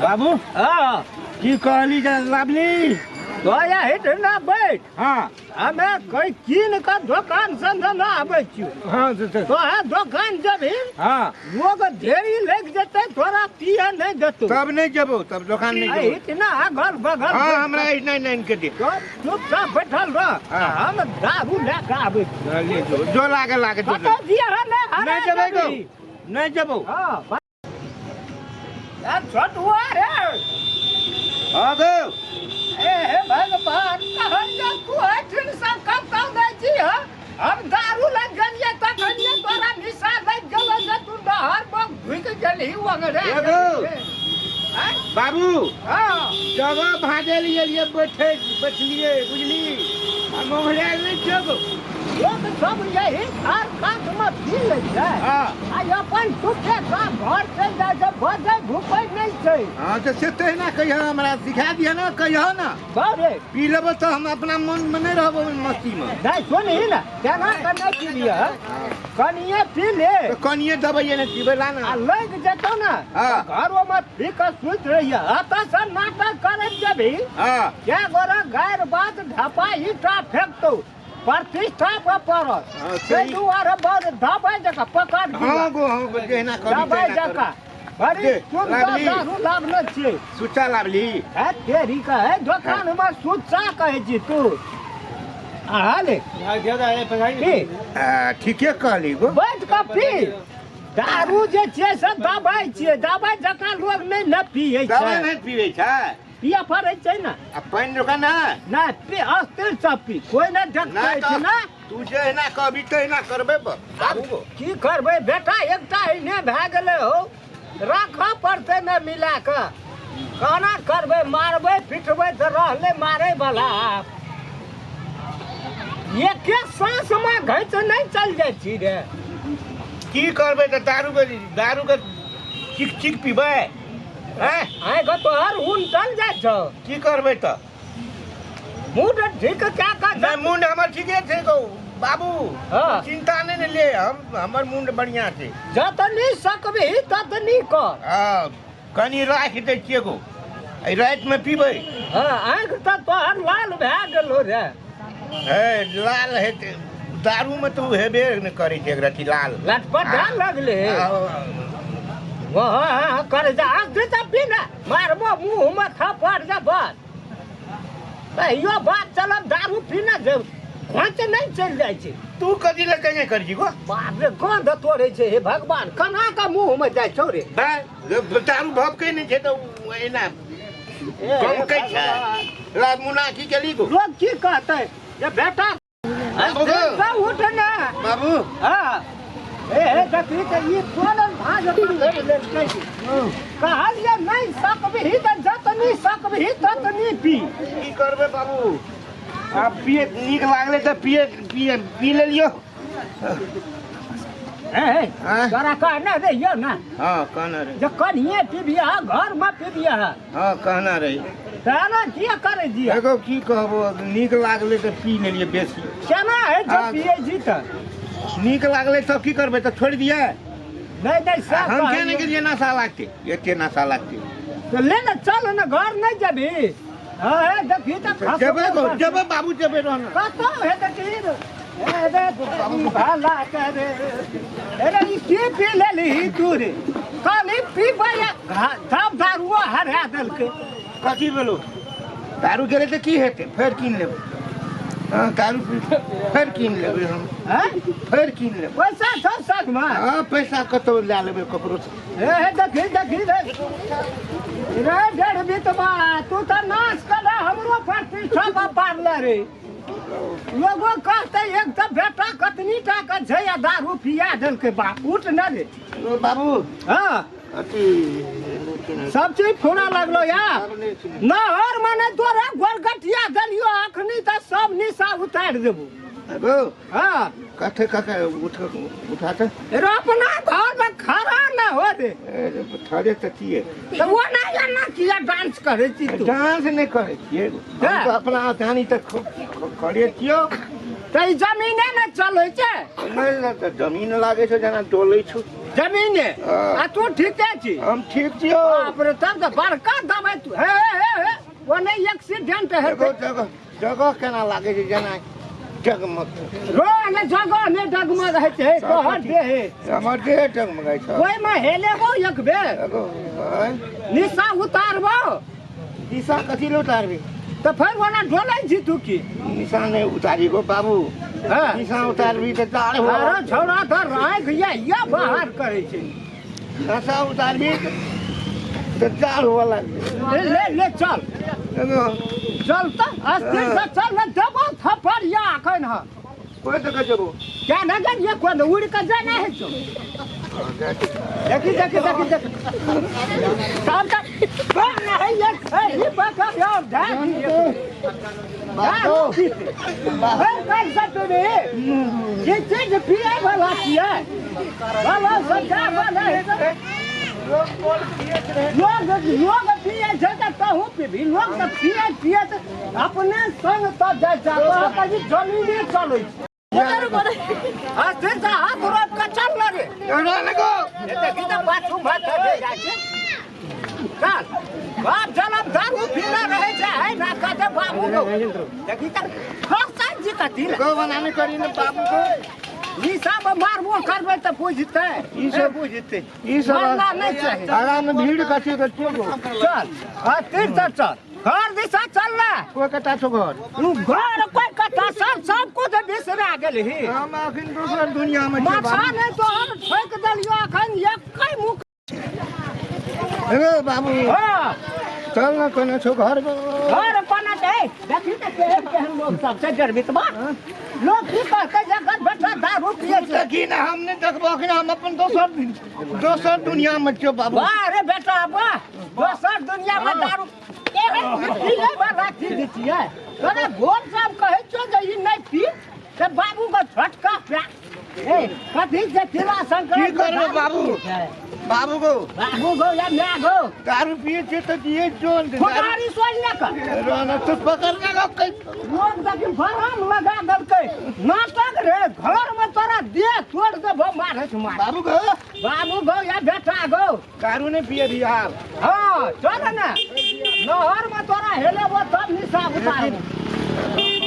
बाबू। हाँ। की कहली जे लाबली? तो या हिट ना बैठ। हाँ। हमे कोई कीन के दोकान से न आबै छियो। हाँ, तो तो है दोकान जबही। हाँ। लोग ढेरी लग जेतै, तोरा पिए नहीं देतौ। तब नहीं जेबो, तब दोकान नहीं जेबो। इतना अगल बगल। हाँ, हमरा इतना नहीं के दे। तो चुपचाप बैठल रह। हाँ। हम दारू लए के आबै छी। हाँ, ले जो, जो लागे लागे जो। कतौ दिया है नहीं, हरा नहीं जेबै गो। देबही। नहीं जेबो। हाँ, यार छोटुआ रे। हाँ गो। ए हे भगवान, कहल जे तू एठिन से कतौ नहि छी हँ? हम दारू लग गेलियै तखनिये तोरा निशा लागि गेलौ जे तू नहर मे घुसि गेलही ओंगरे। ए गो। आँय? बाबू। हाँ। जगह भाजे लिए लिए बैठे बैठलिए बुझली, हम ओंघरायल नहि छियौ गो। लोक सब यही खार कात मे पी लै छै। हाँ। आ अपन चुपे चाप घर चलि जाइ छै, बजै भूकै नहि छै। हाँ, तऽ से तहिना कहिह, हमरा सिखा दिह ने, कहिह ने। बाप रे। पी लेबो तऽ हम अपना मन मे नहि रहबो ओहि मस्ती मे। नहि सुनही ने, तेना कऽ नहि पीबिह, कनिये पी ले। तऽ कनिये दबाइये नहि पीबै ला ने। आ लागि जेतौ ने, हाँ। घरो मे पी कऽ सुति रहिह। एतऽ सँ नाटक करैत जेबही, हाँ। कै गोरा गारि बात ढपा ईटा फेकतौ, प्रतिष्ठा पर पड़त। हाँ, से सही। दुआरे बड़ दबाइ जकाँ पकड़ दिअ। हाँ गो, हाँ गो, जहिना करी दबाइ तहिना करू। जकाँ। बड़ी दे, सुन्दर लाबली। दारू लाबने छियै। सुच्चा लाबली। है तेरी का है दोकान में सुच्चा कहै छी तू। आ ले। पी। आ, ठीके कहली गो। बैठ कऽ पी। दारू जे छियै से दबाइ छियै, दबाइ जकाँ लोग नहि ने पियै छै। दबाइ नहि पीबै छै। पिए पड़ै छै ने। आ पानि रोका ना। नहि, पी, अस्थिर से पी, कोइ नहि देखतै नहि छै ना। तू जे एना कहबी तहिना करबै बाबू गो। की करबै बेटा, एकटा एहने भए गेलै हौ, राखऽ पड़तै ने मिला कऽ। केना करबै, मारबै पिटबै तऽ रहलै मारै बला। एके साँसमे घैच नहि चलि जाइ छी रे। की करबै तऽ दारूके चिक चिक पीबै। हैं? आइ गो तोहर उनटल जाइ छौ। की करबै तऽ? मूड ठीक कए कऽ नहि, मूड हमर ठीके छै गौ बाबू। हाँ। चिंता नहि ने ले, हमर मूड बढ़िया छै। जतनी सकबही ततनी कर। हाँ, कनि राखि दै छियै गो, एहि रातिमे पीबै। हाँ, आँखि तऽ तोहर लाल भए गेलो रे। हे लाल हेतै दारूमे तऽ ओ हेबे नहि करै छै, एक रति लाल लटपटा लगले। हाँ। हाँ, कर जा, आँख दे तऽ पी ने, मारबो मुँहमे थप्पड़ जा बस। तैयो बात चलब, दारू पीना जे घोंच नहि चलि जाइ छै। तू कथी लए कहीं करै छी गो? बाप रे, गंध तोड़ै छै, हे भगवान, केना कऽ मुँहमे जाइ छौ रे? बा, दारू भभकै नहि छै तऽ ओ एना गमकै छै। ला मुना की केली गो? लोग की कहतै जे बेटा बाबू गो। उठ ने। बाबू। हाँ। ए हे देखी तऽ ई कोन भाँज पर लड़ि लेलकै। कहलियै नहि सकबही तऽ जतनी सकबही ततनी पी। की करबै बाबू, आब पिए नीक लागलै तऽ पिए पिए पी लेलियौ। हे, हे, आँय? तोरा कहने रहियौ ने। हाँ, कहने रही। जे कनिये पीबियह, घरमे पीबियह। हाँ, कहने रही। तेना किया करै छियै? एगो की कहबो, नीक लागलै तऽ पी लेलियै बेसी। केना है जे हाँ। पियै छी तऽ? नीक लागलै तब की करबै, तऽ छोड़ि दियै? नहि नहि, से हम किया नहि कहलियौ। गेलियै, नशा लागतै, एते नशा लागतै। तऽ ले ने, चल ने, घर नहि जेबही? हाँ, हे, देखी तऽ खसबो जेबै गो, करतै। जेबै बाबू, जेबै रहना। कतौ हे देखी रे। ए रे, भला करे। ए रे, ई की पी लेलही तू रे? कहली पीबै, सब दारुओ हरा देलकै। कथी भेलो? दारू गेलै तऽ की हेतै, फेर कीन लेबै। हाँ, दारू फेर कीन लेबै हम। हैं? फेर कीन लेबै। पैसा छौ संगमे? हाँ, पैसा कतौ लए लेबै ककरो से। हे, हे, देखी, देखी रे। रे, डेढ़ बीतबा, तू तऽ नाश कऽ हमरो प्रतिष्ठा पर पारले रे। लोगो कहते एक तऽ बेटा कतनी टा के छै आ दारू पिया देलकै बाप। उठ न रे। ओ बाबू। हाँ। अथी सब चीज फोड़ा लगलो या। नहर माने तोरा गोरगटिया देलियो अखनी तऽ सब निशा उतारि देबो। एगो। हाँ। कथे कथे उठ उठा तऽ। रे अपना घर में खड़ा न हो रे। ए, ठहरे तऽ किए? तऽ ओ नहि एना किया डांस करै छी तू? डांस नहि करै छियै। हम हाँ। तऽ अपना जानी तऽ खूब करे छियौ। तऽ ई जमीने नहि चलै छै। नहि, नहि, तऽ जमीन लागै छौ जेना डोलै छौ। जमीने हाँ। आ तू ठीके छी हम ठीक छियौ बाप रे तब तऽ बड़का दवाइ तू हे हे हे ओने एक्सीडेंट एगो हेतै जगह जगह केना लागै छै जेना जगमग रो ने जगह ने डगमग होइ छै तोहर देह हमर देह डगमगाइ छै ओहिमे हेलेबो एक बेर एगो आँय? निशा उतारबो निशा कथी लए उतारबी तऽ फेर ओना डोलै छी तू की निशा नहि उतारी गो बाबू हँ निशा उतारबी तऽ दाढ़ हो अरे छौड़ा तऽ राखि या या बाहर करै छै नशा उतारबी तऽ दाढ़ हुआ लागतै ले ले ले चल एगो चल तऽ अस्थिर से चल ने देबो थप्पड़ या एखन हम कोइ तऽ कहै जेबो क्या न जानिए कोन उड़ के जाना है तो देखी देखी देखी देखी सब तक कौन है ये ही पकड़ यार ध्यान ये चीज पिए वाला छियै वाला सजा वाला है लोग लोग पिए छै तऽ तहूँ पीबी लोग तऽ पिए पिए तऽ अपने संग तऽ जाइ छै कहत कि जमीने चलै छै अस्थिर से हाथ रोप के चल न रे देखी तऽ पाछू भाग के जाइ छै चल बाप जनम दारू पीना रहै छै है ना कहते बाबू को देखी तऽ फंसा जी कथी ले गो बनाने करी ने बाबू को ई सब मारबो करबै तऽ बुझतै ई सब बुझतै ई सब मरना नहि चाही आराम में भीड़ कथी के चोगो चल अस्थिर से चल घर दिशा चल ना कोई कता छो घर घर कोई कथा सब सब कुछ बिसरा गेल ही हम अखन दोसर दुनिया में छी माथा बाबू नहि तोहर ठोकि देलियो अखन एकै मुख अरे बाबू हाँ चल ना कोना छो घर घर कोना छै देखी तऽ केहन केहन लोग सब छै जरबितबा लोग की कहतै जे एकर बेटा दारू पियै छै देखी ना हम नहीं देखबो अखन हम अपन दोसर दोसर दुनिया में छियो बाबू वाह रे बेटा वाह दोसर दुनिया में दारू एहन पीले वाला चीज छियै तोरा गोर सब कहै छियौ जे ई नहि पी तऽ बाबू के छोटका प्या ए कथी से तिला की संक्रांति करबो बाबू बाबू को बाबू गो या my गो दारू पिए छे तो दिए जोन फुटारी सोच ने कर रोना तो पकड़ के लोग कई लोग देखी भरम लगा देलकै नाटक रे घर में तोरा देह तोड़ देबो मारे मार बाबू को बाबू गो या बेटा गो दारू नहीं पिए भी आप हाँ चल ना नहर में तोरा हेलेबो तब निशा उतारबो